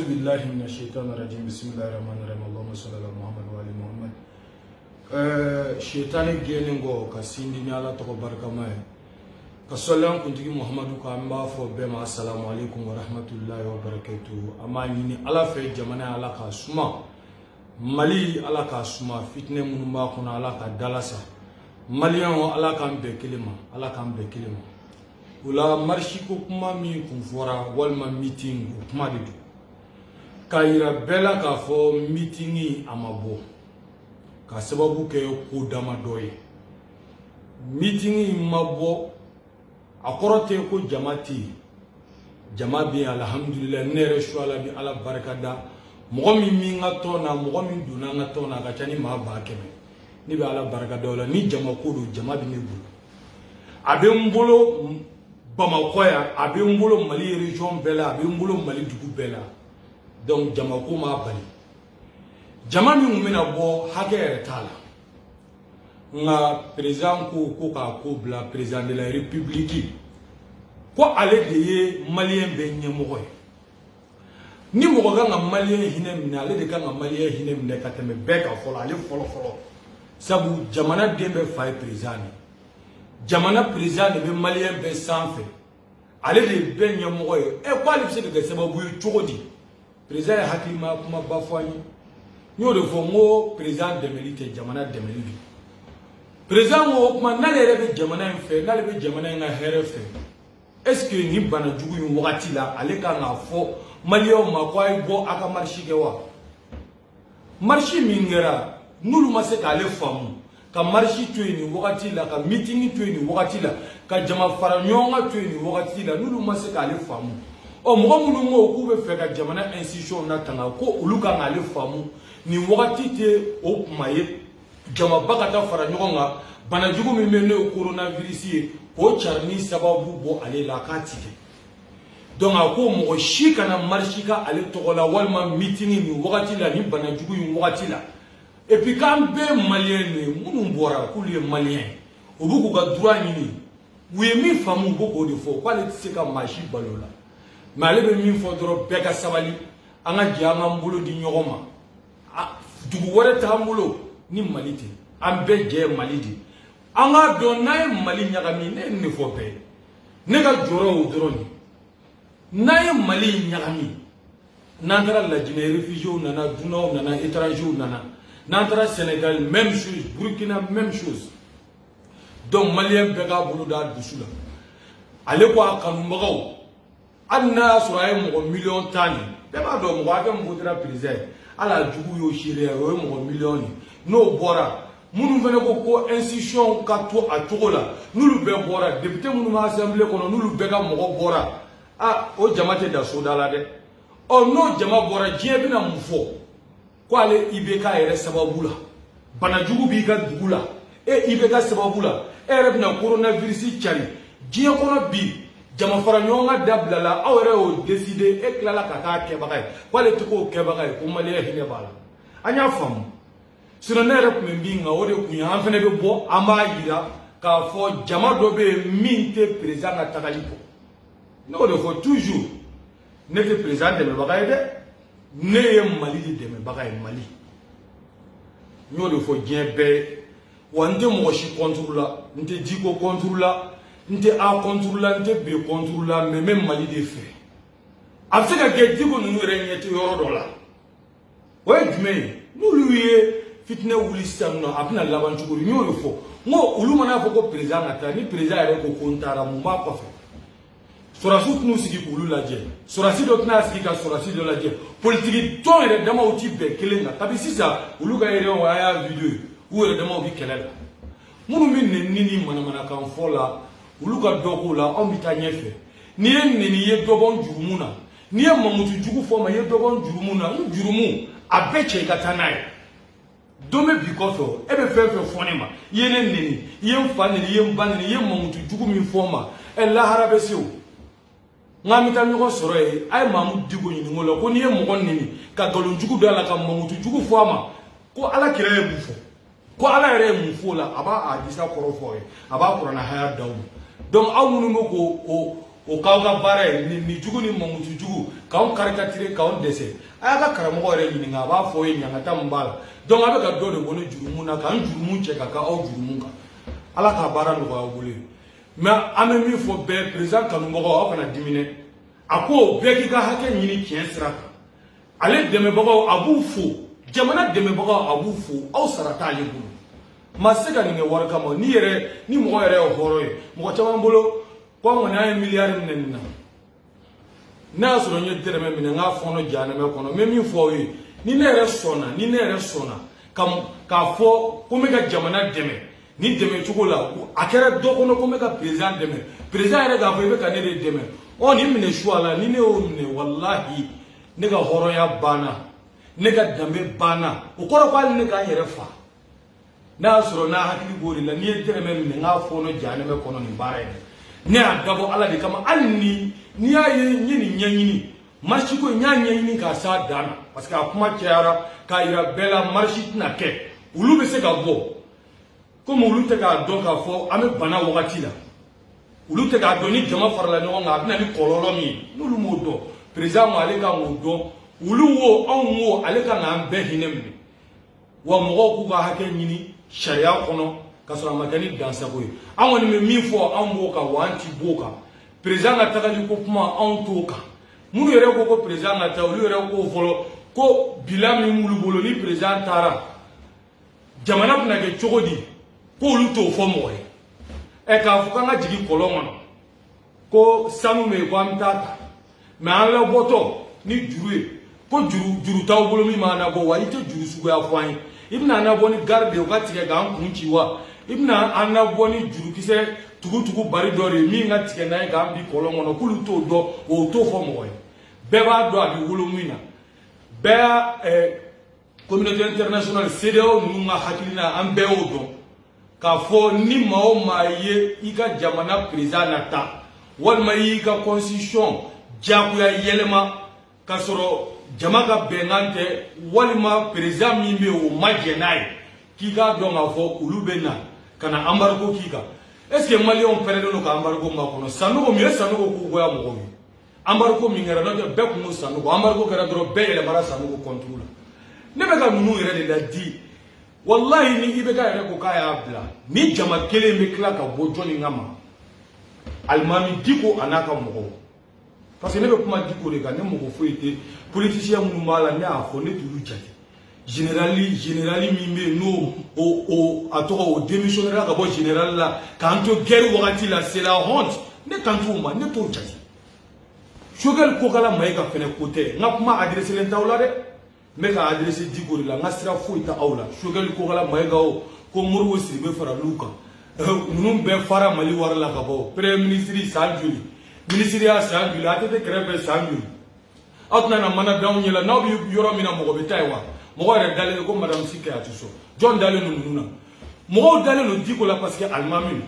Billahi mina shaitan rajim. Bismillahir rahmanir rahim. Allahumma salli ala Muhammad wa ali Muhammad. Shaitani gɛnnen kɔ ka sindi ni Ala tɔgɔ barikama ye, ka sɔli an kuntigi Muhammadu kan, an b'a fɔ bɛɛ ma assalamu alaikum wa rahmatullahi wa barakatuh. An b'a ɲini Ala fɛ, jamana, Ala k'a suma. Mali, Ala k'a suma. Fitinɛ minnu b'a kɔnɔ, Ala ka dalasa. Maliyɛnw, Ala k'an bɛn kelen ma, Ala k'an bɛn kelen ma. O la, marche ko kuma min kun fɔra, walima meeting, o kuma de don k'a yira bɛɛ la k'a fɔ meeting a ma bɔ ka sababu kɛ ko damadɔ ye. Meeting ma bɔ, a kɔrɔ tɛ ko jama tɛ yen. Jama bɛ yen, alihamudulilayi. Ne yɛrɛ su ala bɛ Ala barika da. Mɔgɔ min min ka tɔn na, mɔgɔ min donna an ka tɔn na, a ka ca ni maa 100 000. Ne bɛ Ala barika da o la. Ni jama ko don, jama bɛ ne bolo, a bɛ n bolo Bamakɔ yan, a bɛ n bolo Mali région bɛɛ la, a bɛ n bolo Mali dugu bɛɛ la. Donc jama ko m'a bali. Jama min kun bɛna bɔ, hakɛ yɛrɛ t'a la. Nka président ko ko k'a ko bila. Président de la République ko ale de ye maliyɛn bɛɛ ɲɛmɔgɔ ye. Ni mɔgɔ kan ka maliyɛn hinɛ minɛ, ale de kan ka maliyɛn hinɛ minɛ ka tɛmɛ bɛɛ kan fɔlɔ, ale fɔlɔ fɔlɔ. Sabu jamana den bɛɛ fa ye président de ye. Jamana président de bɛ maliyɛn bɛɛ sanfɛ, ale de ye bɛɛ ɲɛmɔgɔ ye. Ɛ, ko ale bɛ se ka kɛ sababu ye cogo di? Président ye hakilima kumaba fɔ an ye. N y'o de fɔ n ko président dɛmɛli tɛ, jamana dɛmɛli don. Président ko o kuma, n'ale yɛrɛ bɛ jamana in fɛ, n'ale bɛ jamana in ka hɛrɛ fɛ, est ce que nin bana jugu in wagati la, ale kan k'a fɔ maliyɛnw ma ko a ye bɔ a ka marche kɛ wa? Marche min kɛra, n'olu ma se k'ale faamu ka marche to yen nin wagati la, ka meeting to yen nin wagati la, ka jama fara ɲɔgɔn kan to yen nin wagati la, n'olu ma se k'ale faamu, ɔ, mɔgɔ minnu ko k'u bɛ fɛ ka jamana institution latanga, ko olu kan k'ale faamu, nin wagati tɛ o kuma ye jamaba ka taa fara ɲɔgɔn kan. Banajugu min bɛ, n'o ye coronavirus ye, k'o carinni sababu bɔ ale la, k'a ti kɛ. Donc a ko mɔgɔ si kana marche ka ale tɔgɔ la, walima meeting, nin wagati la, nin banajugu in wagati la. Et puis k'an bɛɛ maliyɛn de ye. Minnu bɔra k'olu ye maliyɛn ye, u b'u k'u ka droit ɲini, u ye min faamu, u b'o k'o de fɔ, k'ale tɛ se ka maa si balo o la. Mais ale bɛ min fɔ dɔrɔn, bɛɛ ka sabali, an ka jɛ an k'an bolo di ɲɔgɔn ma. Dugu wɛrɛ t'an bolo ni Mali tɛ. An bɛɛ jɛ ye Mali de. An k'a dɔn, n'an ye Mali ɲagami, ne ye nin de fɔ bɛɛ ye, ne ka jɔrɔ y'o dɔrɔn de ye. N'an ye Mali ɲagami, n'an taara Lajinɛ, réfugiés nana, dunanw nana, étrangers nana. N'an taara Sénégal, même chose. Burkina, même chose. Donc maliyɛn bɛɛ k'a bolo d'a dusu la. Ale ko a kanubagaw, hali n'a y'a sɔrɔ a ye mɔgɔ 10 000 000 de, bɛɛ b'a dɔn mɔgɔ hakɛ min votera président ye, hali a jugu y'o seereya, o ye mɔgɔ miliyɔn de. N'o bɔra, minnu fana ko ko institution ka to a cogo la, n'olu bɛɛ bɔra, député minnu bɛ assemblée kɔnɔ, n'olu bɛɛ ka mɔgɔ bɔra, a o jama tɛ da soda la dɛ. Ɔ, n'o jama bɔra, diɲɛ bɛna mun fɔ? Ko ale IBK yɛrɛ sababu la, banajugu b'i ka dugu la, e IBK sababu la, e yɛrɛ bɛna coronavirus cari diɲɛ kɔnɔ bi. Jama fara ɲɔgɔn kan dabila la, aw yɛrɛ y'o décider, e tilala ka k'a kɛbaga ye. K'ale tɛ k'o kɛbaga ye, ko maliyɛn hinɛ b'a la. An y'a faamu. Sinon ne yɛrɛ tun bɛ min kan, o de kun ye an fana bɛ bɔ, an b'a yira k'a fɔ jama dɔ bɛ yen min tɛ président ka tagali kɔ. Ne y'o de fɔ toujours, ne tɛ président dɛmɛbaga ye dɛ, ne ye Mali de dɛmɛbaga ye. Mali, n y'o de fɔ diɲɛ bɛɛ ye. Wa n tɛ mɔgɔ si contre la, n tɛ Diko contre la, n tɛ A contre la, n tɛ B contre la, mais n bɛ Mali de fɛ. A bɛ se ka kɛ Diko ninnu yɛrɛ ɲɛ tɛ yɔrɔ dɔ la. O ye jumɛn ye? N'olu ye fitinɛ wuli sisan nɔ, a bɛna laban cogo di? N y'o de fɔ, n ko olu mana fɔ ko président ka taa, ni président yɛrɛ ko ko n taara, mun b'a kɔfɛ? Sɔrɔdasiw tɛn'u sigi k'olu lajɛ, sɔrɔdasi dɔ tɛna sigi ka sɔrɔdasi dɔ lajɛ. Politiki tɔn yɛrɛ damaw ti bɛn kelen kan. Kabi sisan, olu ka yɛrɛ, a y'a vidéo ye, u yɛrɛ damaw bi kɛlɛ la. Minnu bɛ nɛni ni manamanakan fɔ la, olu ka dɔ k'o la. Anw bɛ taa ɲɛfɛ. N'i ye nɛni, i ye dɔ bɔ n jurumu na. N'i ye mamutu jugu fɔ n ma, i ye dɔ bɔ n jurumu na. N jurumu a bɛɛ cɛ, i ka taa n'a ye. Don bɛ bi kɔfɛ, e bɛ fɛn fɛn fɔ ne ma, i ye ne nɛni, i ye n fa nɛni, i ye n ba nɛni, i ye mamutu jugu min fɔ n ma, ɛ, lahara bɛ se o. N k'an bɛ taa ɲɔgɔn sɔrɔ yen. A ye Mamudu Diko ɲininka o la, ko n'i ye mɔgɔ nɛni ka nkalon jugu da a la, ka mamutu jugu fɔ a ma, ko Ala kira ye mun fɔ, ko Ala yɛrɛ ye mun fɔ o la? A b'a hadisa kɔrɔ fɔ ye, a b'a kuranɛ haya d'aw ma. Donc aw minnu bɛ k'o o k'aw ka baara ye, ni jugu ni mamutu jugu, K'anw caricaturer, k'anw dɛsɛ. A y'a ka karamɔgɔ yɛrɛ ɲininka, a b'a fɔ aw ye ɲangata min b'a la. Donc a bɛ ka dɔ de bɔ ne jurumu na, k'an jurumu cɛ ka kɛ aw jurumu kan. Ala k'a baara nɔgɔya aw bolo ye. Mais an bɛ min fɔ bɛɛ, président kanubagaw, aw kana dimi dɛ. A ko bɛɛ k'i ka hakɛ ɲini tiɲɛ sira kan. Ale dɛmɛbagaw, a b'u fo. Jamana dɛmɛbagaw, a b'u fo. Aw sara t'ale bolo. Maa tɛ se ka nin kɛ wari kama. Ni yɛrɛ ni mɔgɔ yɛrɛ ye hɔrɔn ye, mɔgɔ caman bolo ko an kɔni an ye miliyari minɛ nin na. Ne y'a sɔrɔ n ye dɛrɛmɛ minɛ, n k'a fɔɔnɔ jahanamɛ kɔnɔ. N bɛ min fɔ aw ye, ni ne yɛrɛ sɔnna, ni ne yɛrɛ sɔnna ka k'a fɔ ko n bɛ ka jamana dɛmɛ ni dɛmɛ cogo la, a kɛra dɔ kɔnɔ ko n bɛ ka président dɛmɛ, président yɛrɛ k'a fɔ i bɛ ka ne de dɛmɛ, ɔ nin minɛ su a la, ni ne y'o minɛ, walahi ne ka hɔrɔnya banna, ne ka danbe banna. O kɔrɔ ko hali ne k'an yɛrɛ fa. N'a y'a sɔrɔ n'a hakili b'o de la, n'i ye dɛrɛmɛ minɛ, n k'a fɔɔnɔ jahanamɛ kɔnɔ. Nin baara in, ne y'a dabɔ Ala de kama. Hali ni n'i y'a ye n ye nin ɲɛɲini, marche ko n y'a ɲɛɲini k'a s'a dan na, parce que a kuma cayara k'a yira bɛɛ la marche tɛna kɛ. Olu bɛ se ka bɔ komi olu tɛ k'a dɔn k'a fɔ an bɛ bana wagati la. Olu tɛ k'a dɔn ni jama farala ɲɔgɔn kan, a bɛ na ni kɔlɔlɔ min ye. N'olu m'o dɔn, président ko ale kan k'o dɔn. Olu wo, anw wo, ale kan k'an bɛɛ hinɛ minɛ. Wa mɔgɔw k'u ka hakɛ ɲini sariya kɔnɔ, ka sɔrɔ a ma kɛ ni dansago ye. An kɔni bɛ min fɔ, anw b'o kan, wa an ti b'o kan. Président ka tagali ko kuma, anw t'o kan. Minnu yɛrɛ ko ko président ka taa, olu yɛrɛ ko fɔlɔ ko bilan min b'olu bolo, ni président taara, jamana bɛna kɛ cogo di, k'olu t'o fɔ mɔgɔ ye. Ɛ, k'a fɔ k'an ka jigin kɔlɔn kɔnɔ ko sanu bɛ yen, ko an bɛ taa ta, mɛ an labɔtɔ ni juru ye, ko juru juru t'aw bolo min b'an labɔ. Wa i tɛ juru suguya fɔ an ye. I bɛna an labɔ ni gari de ye, o ka tigɛ k'an kun ci wa? I bɛna an labɔ ni jurukisɛ tugutugu bari dɔ de ye min ka tigɛ n'an ye k'an bi kɔlɔn kɔnɔ? K'olu t'o dɔn, o t'o fɔ mɔgɔ ye. Bɛɛ b'a dɔn a bɛ wolo min na. Bɛɛ y'a communauté internationale, CEDEAO ninnu ka hakilina, an bɛɛ y'o dɔn k'a fɔ ni maa o maa ye i ka jamana président nata, walima i y'i ka constitution diyagoya yɛlɛma k'a sɔrɔ jama ka bɛnkan tɛ, walima président min bɛ yen, o ma jɛn n'a ye, k'i k'a dɔn k'a fɔ olu bɛ na ka na embargo k'i kan. Est ce que Maliyɛnw pɛrɛnnen don ka embargo makɔnɔ? Sanogo min ye, Sanogo ko goya mɔgɔw ye, embargo min kɛra, n'o tɛ bɛɛ kun ko Sanogo. Embargo kɛra dɔrɔn, bɛɛ yɛlɛmara Sanogo contre la. Ne bɛ ka ninnu yɛrɛ de ladi. Walahi, ni IBK yɛrɛ ko k'a y'a bila, ni jama kelen bɛ tila ka bɔ jɔnni kama? Alimami Diko a n'a ka mɔgɔw. Parce que ne bɛ kuma Diko de kan, ne mɔgɔ foyi tɛ. Politicien minnu b'a la, ne y'a fɔ, ne t'olu jate. Général min bɛ yen, n'o o a tɔgɔ, o démissionnaire ka bɔ général la k'an to guerre wagati la, c'est la honte. Ne kan t'o ma, ne t'o jate. Choguel Kokala Mayiga fɛnɛ ko tɛ. N ka kuma adressé len t'aw la dɛ, n bɛ ka adressé Diko de la. N ka sira foyi tɛ aw la. Choguel Kokala Mayiga, o ko Modibo Sidibe faral'u kan, ninnu bɛɛ fara Mali wari la ka bɔ. Premier ministre san joli, ministre san joli, ATT kɛrɛfɛ san joli, aw tɛna na mana d'anw ɲɛ la. N'aw bɛ yɔrɔ min na, mɔgɔ bɛ taa yen wa? Mɔgɔ yɛrɛ dalen ko madame Sy kɛ a tɛ sɔn. Jɔn dalen don ninnu na? Mɔgɔw dalen don Diko la, parce que alimami don.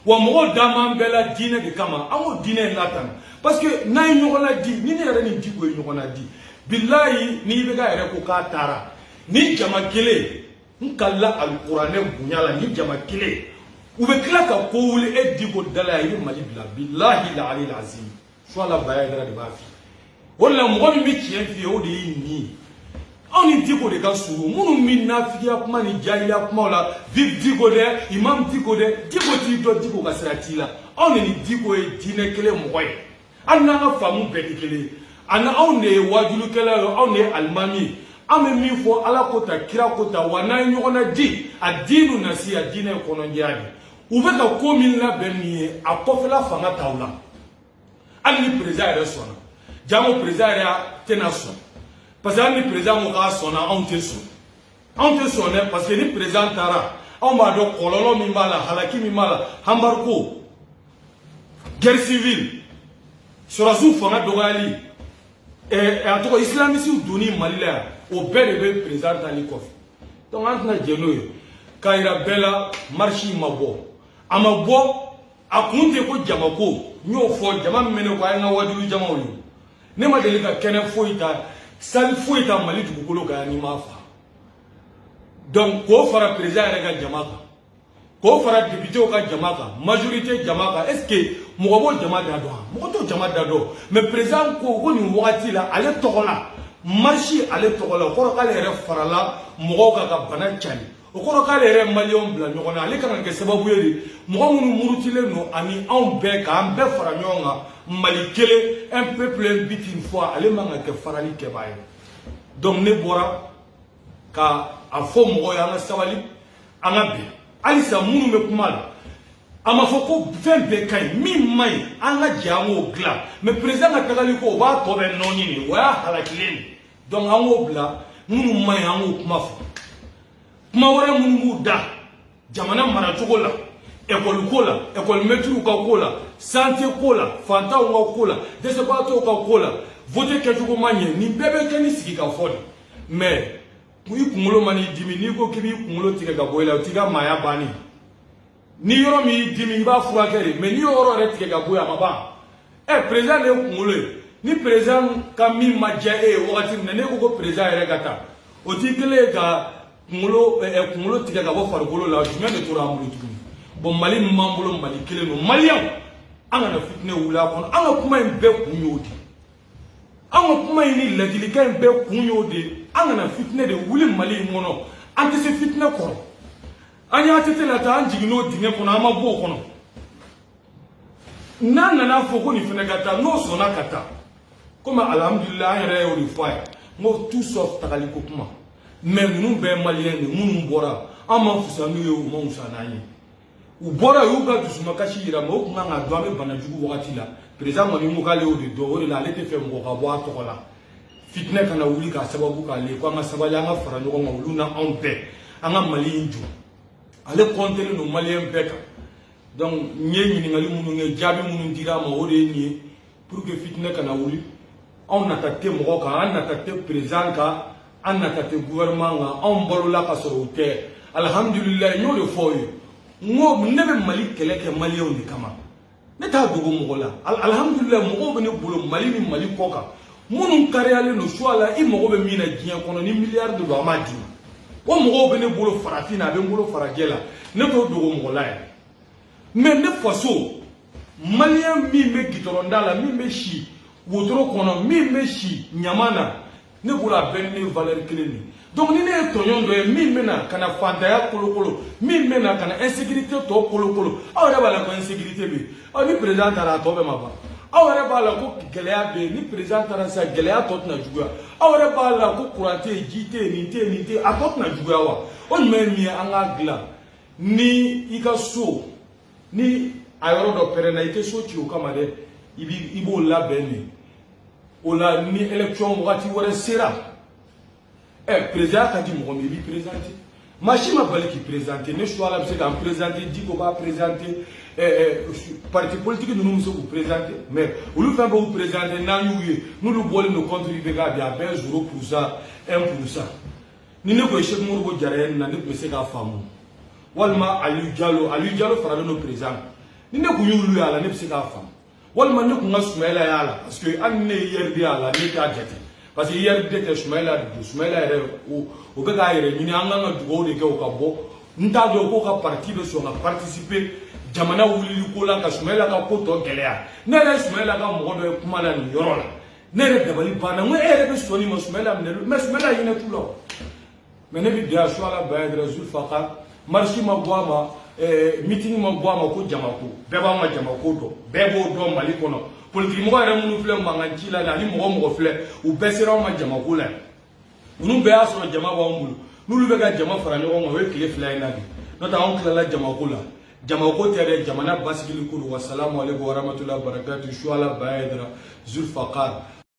Wa mɔgɔw da m'an bɛɛ la diinɛ de kama. An k'o diinɛ in latanga, parce que n'an ye ɲɔgɔn ladi, ni ne yɛrɛ ni Diko ye ɲɔgɔn ladi, bilayi, ni IBK yɛrɛ ko k'a taara, ni jama kelen, n kalila alikuranɛ bonya la, ni jama kelen u bɛ tila ka ko wuli e Diko da la yan, i bɛ Mali bila. Bilahi la ali lazim, su ala baya yɛrɛ de b'a f'i ye. O de la, mɔgɔ min bɛ tiɲɛ f'i ye, o de y'i nin ye. Anw ni Diko de ka surun. Minnu bɛ nafigiya kuma ni jahiliya kumaw la, vive Diko dɛ, imam Diko dɛ, Diko t'i dɔn, Diko ka sira t'i la. Anw de ni Diko ye diinɛ kelen mɔgɔ ye, hali n'an ka faamu bɛɛ tɛ kelen ye. Ani anw de ye wajulikɛla ye, anw de ye alimami ye. An bɛ min fɔ, Ala ko ta, kira ko ta. Wa n'an ye ɲɔgɔn na di, a diinu nasi, a diinɛ ye kɔnɔjɛya de. U bɛ ka ko min labɛn nin ye, a kɔfɛla fanga t'aw la. Hali ni président yɛrɛ sɔnna, jango président yɛrɛ tɛna sɔn, parce que hali ni président ko k'a sɔnna, anw tɛ sɔn, anw tɛ sɔn dɛ. Parce que ni président taara, anw b'a dɔn kɔlɔlɔ min b'a la, halaki min b'a la: embargo, guerre civile, sɔrɔdasiw fanga dɔgɔyali, a tɔgɔ, islamisiw donni Mali la yan, o bɛɛ de bɛ président tali kɔfɛ. Donc an tɛna jɛn n'o ye. K'a yira bɛɛ la, marche ma bɔ, a ma bɔ, a kun tɛ ko jama ko. N y'o fɔ, jama min bɛ ne kɔ, a ye n ka wajulu jamaw ye. Ne ma deli ka kɛnɛ foyi ta, sali foyi ta Mali dugukolo kan yan n'i m'a fa. Donc k'o fara président yɛrɛ ka jama kan, K'o fara députéw ka jama kan, majorité jama kan, est ce que mɔgɔ b'o jama da dɔn wa? Mɔgɔ t'o jama da dɔn. Mais président ko ko nin wagati la, ale tɔgɔ la, marche ale tɔgɔ la, o kɔrɔ k'ale yɛrɛ farala mɔgɔw kan ka bana cari, o kɔrɔ k'ale yɛrɛ maliyɛnw bila ɲɔgɔn na. Ale kan ka kɛ sababu ye de, mɔgɔ minnu murutilen don ani anw bɛɛ, k'an bɛɛ fara ɲɔgɔn kan, Mali kelen, un peuple, un but, une foi. Ale man ka kɛ farali kɛbaa ye. Donc ne bɔra ka a fɔ mɔgɔw ye, an ka sabali, an ka bɛn. Halisa minnu bɛ kuma la, a ma fɔ ko fɛn bɛɛ ka ɲi. Min man ɲi, an ka jɛ an k'o dilan. Mais président ka tagali ko, o b'a tɔ bɛɛ nɔɔni de, o y'a halakilen de. Donc an k'o bila. Minnu man ɲi, an k'o kuma fɔ. Kuma wɛrɛ minnu b'u da jamana maracogo la, ekɔli ko la, ekɔli mɛtiriw ka ko la, santé ko la, fantanw ka ko la, dɛsɛbaatɔw ka ko la, vote kɛcogo ma ɲɛ, nin bɛɛ bɛ kɛ ni sigi ka fɔ de. Mais i kunkolo man'i dimi, n'i ko k'i b'i kunkolo tigɛ ka bɔ i la, o t'i ka maaya bannen. Ni yɔrɔ min y'i dimi, i b'a furakɛ de. Mais n'i y'o yɔrɔ yɛrɛ tigɛ ka bɔ yen, a ma ban. Ɛ, président de ye kunkolo ye. Ni président ka min ma diya e ye wagati min na, n'e ko ko président yɛrɛ ka taa, o t'i kɛlen ye ka kunkolo tigɛ ka bɔ farikolo la. Jumɛn de tora an bolo tuguni? Bon, Mali min b'an bolo, Mali kelen don. Maliyɛnw, an kana fitinɛ wuli a kɔnɔ. An ka kuma in bɛɛ kun y'o de ye. An ka kuma in ni ladilikan in bɛɛ kun y'o de ye. An kana fitinɛ de wuli Mali in kɔnɔ. An tɛ se fitinɛ kɔrɔ. An y'a tete la taa, an jiginn'o dingɛ kɔnɔ, an ma bɔ o kɔnɔ. N'a nana fɔ ko nin fana ka taa, n'o sɔnna ka taa, komi alhamdulilayi, an yɛrɛ y'o de fɔ a ye, n ko tout sauf tagaliko kuma. Mais ninnu bɛɛ ye maliyɛn de. Minnu bɔra, an ma fusa n'u ye, u ma fusa n'an ye. U bɔra, u y'u ka dusumakasi yira, mais o tun kan ka dɔn an bɛ bana jugu wagati la. Président kɔni ko k'ale y'o de dɔn, o de la ale tɛ fɛ mɔgɔ ka bɔ a tɔgɔ la, fitinɛ kana wuli k'a sababu k'ale ko an ka sabali, an ka fara ɲɔgɔn kan, olu na anw bɛɛ, an ka Mali in jɔ. Ale kɔntelen don maliyɛn bɛɛ kan. Donc n ye ɲininkali minnu kɛ, jaabi minnu dira a ma, o de ye nin ye, pour que fitinɛ kana wuli. Anw nata tɛ mɔgɔ kan, an nata tɛ président kan, an nata tɛ gouvernement kan. Anw balola ka sɔrɔ o tɛ, alihamudulilayi. N y'o de fɔ aw ye, n ko ne bɛ Mali kɛlɛ kɛ maliyɛnw de kama. Ne t'a dogo mɔgɔ la. Alihamudulilayi, mɔgɔw bɛ ne bolo Mali ni Mali kɔ kan, minnu kariyalen don suwa la. I mago bɛ min na diɲɛ kɔnɔ, ni miliyari de don, an b'a d'i ma. O mɔgɔw bɛ ne bolo farafin na, a bɛ n bolo farajɛ la. Ne t'o dogo mɔgɔ la yɛrɛ. Mais ne faso maliyɛn min bɛ gitɔrɔnda la, min bɛ si wotoro kɔnɔ, min bɛ si ɲama na, ne bolo a bɛɛ ni ne valeur kelen de. Donc ni ne ye tɔɲɔn dɔ ye min bɛ na ka na fantanya kolokolo, min bɛ na ka na insécurité tɔ kolokolo, aw yɛrɛ b'a la ko insécurité bɛ yen. Ɔ, ni président taara, a tɔ bɛɛ ma ban. Aw yɛrɛ b'a la ko gɛlɛya bɛ yen. Ni président taara sisan, gɛlɛya tɔ tɛna juguya. Aw yɛrɛ b'a la ko courant tɛ yen, ji tɛ yen, nin tɛ yen, nin tɛ yen, a tɔ tɛna juguya wa? O ɲuman ye min ye, an k'a dilan. Ni i ka so ni a yɔrɔ dɔ pɛrɛnna, i tɛ so ci o kama dɛ, i b'o labɛn de. O la, ni élection wagati wɛrɛ sera, ɛ, président ka di mɔgɔ min, i b'i présenter. Maa si ma bali k'i présenter. Ne Suala bɛ se k'an présenter, Diko b'a présenter, parti politique ninnu bɛ se k'u présenter. Mais olu fɛn fɛn y'u présenter, n'an y'u ye, n'olu bɔlen don contre IBK bi, a bɛɛ ye 0%, 1%. Ni ne ko ye Cheikh Modibo Jara ye nin na, ne tun bɛ se k'a faamu, walima Aliou Diallo. Aliou Diallo faralen don président. Ni ne kun y'olu ye a la, ne bɛ se k'a faamu, walima ne kun ka Sumayila y'a la, parce que hali ni ne ye IRD y'a la, ne t'a jate, parce que IRD tɛ, Sumayila de don. Sumayila yɛrɛ, o bɛ k'a yɛrɛ ɲini. An kan ka dugawu de kɛ o ka bɔ. N t'a dɔn k'o ka parti bɛ sɔn ka participer jamana wulili ko la, ka Sumayila ka ko tɔ gɛlɛya. Ne yɛrɛ ye Sumayila ka mɔgɔ dɔ ye kuma la nin yɔrɔ la, ne yɛrɛ dabali banna. N ko e yɛrɛ bɛ sɔn nin ma, Sumayila minɛ? Mais Sumayila hinɛ t'u la o. Mais ne bɛ da Suala Bayadira Zulfaka, marche ma bɔ a ma, meeting ma bɔ a ma ko jamako. Bɛɛ b'an ka jamako dɔn, bɛɛ b'o dɔn Mali kɔnɔ. Politiki mɔgɔ yɛrɛ minnu filɛ mankan ci la ani mɔgɔ mɔgɔ filɛ, u bɛɛ sera anw ma jamako la. Ninnu bɛɛ y'a sɔrɔ jama b'anw bolo, n'olu bɛ ka jama fara ɲɔgɔn kan, o ye tile 2 in na bi. N'o tɛ, anw tilala jamako la. Jamako tɛ dɛ, jamana basigili ko don. Wasalamu aleykum warahmatulahi wabarakatuh. Suala Bayadira Zulfakar.